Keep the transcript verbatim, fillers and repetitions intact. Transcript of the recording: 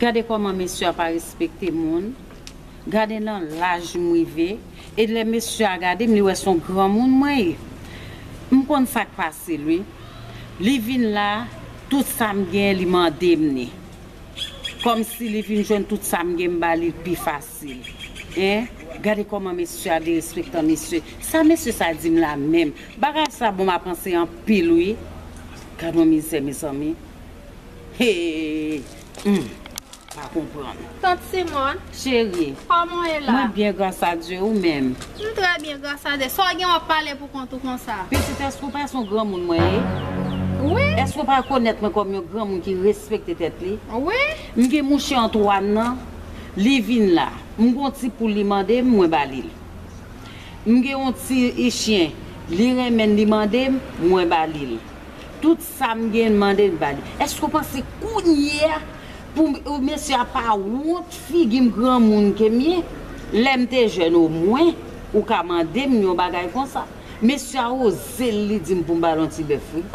Gade kòman mesye a pa respekte moun. Gade nan laj m rive. E lè mesye a gade m, li wè se yon granmoun mwen ye. M konn sa k pase l, wi. Li vin la, tout sa m gen, li mande m ni. Kòmsi li vin jwenn tout sa m gen, m ba li l pi fasil. Hein? Gade kòman mesye a derespektan mesye. Sa mesye sa di m la menm. Bagay sa bon, m ap panse anpil, wi. Gade yon mizè, mezanmi. Hey! Hmm. Pa konprann. Tant Simone, cheri, kòman w ye la? Mwen byen, gras a Dye, ou menm? M trè byen, gras a Dye. Sa w gen w ap pale pou kont ou konsa? Pitit, èske w pa se yon granmoun mwen ye? Wi. Èske w pa rekonèt mwen kòm yon granmoun ki respekte tèt li? Wi. M gen mouche Antwàn nan, li vin la. M gon ti poul li mande m, mwen ba li l. M gen yon ti chen, li renmen l, li mande m, mwen ba li l. Tout sa m gen, m mande l, m ba li. Èske w panse kounye a pou m- mesye a pa wont figi m granmoun ke m ye? Lè m te jèn omwen, ou ka mande m yon bagay konsa. Mesye a oze l, li di m pou m ba l yon ti bèf, wi.